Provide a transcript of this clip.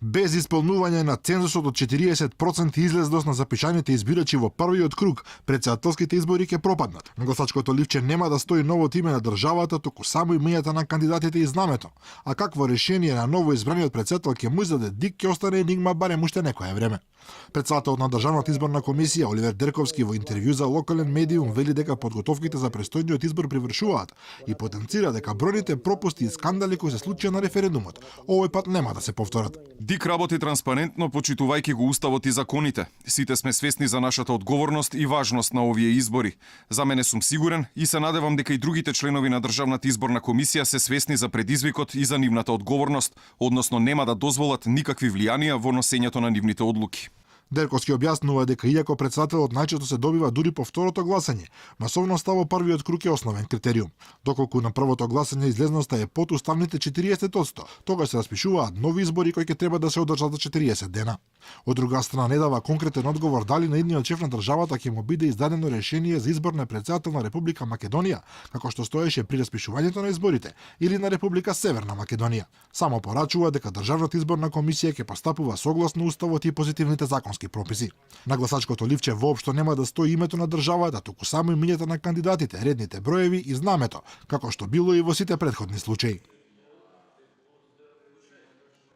Без исполнување на цензусот од 40% излезност на запишаните избирачи во првиот круг, претседателските избори ќе пропаднат. На гласачкото ливче нема да стои новото име на државата, туку само имењата на кандидатите и знамето. А какво решение на ново избраниот претседател ќе му издаде Дик ќе остане енигма барем уште некое време. Председателот на Државната изборна комисија Оливер Дерковски во интервју за локален медиум вели дека подготовките за престојниот избор привршуваат и потенцира дека бројните пропусти и скандали кои се случија на референдумот овој пат нема да се повторат. Дик работи транспарентно, почитувајќи го уставот и законите. Сите сме свесни за нашата одговорност и важност на овие избори. За мене сум сигурен и се надевам дека и другите членови на Државната изборна комисија се свесни за предизвикот и за нивната одговорност, односно нема да дозволат никакви влијанија во носењето на нивните одлуки. Дерковски објаснува дека иако претседателот најчесто се добива дури по второто гласање, масовноста во првиот круг е основен критериум. Доколку на првото гласање излезноста е под уставните 40%, тогаш се распишуваат нови избори кои ќе треба да се одржат за 40 дена. Од друга страна не дава конкретен одговор дали на идниот шеф на државата ќе му биде издадено решение за избор на претседател на Република Македонија, како што стоеше при распишувањето на изборите, или на Република Северна Македонија. Само порачува дека Државната изборна комисија ќе постапува согласно уставот и позитивните законски прописи. На гласачкото ливче воопшто нема да стои името на државата, туку само имењата на кандидатите, редните броеви и знамето, како што било и во сите претходни случаи.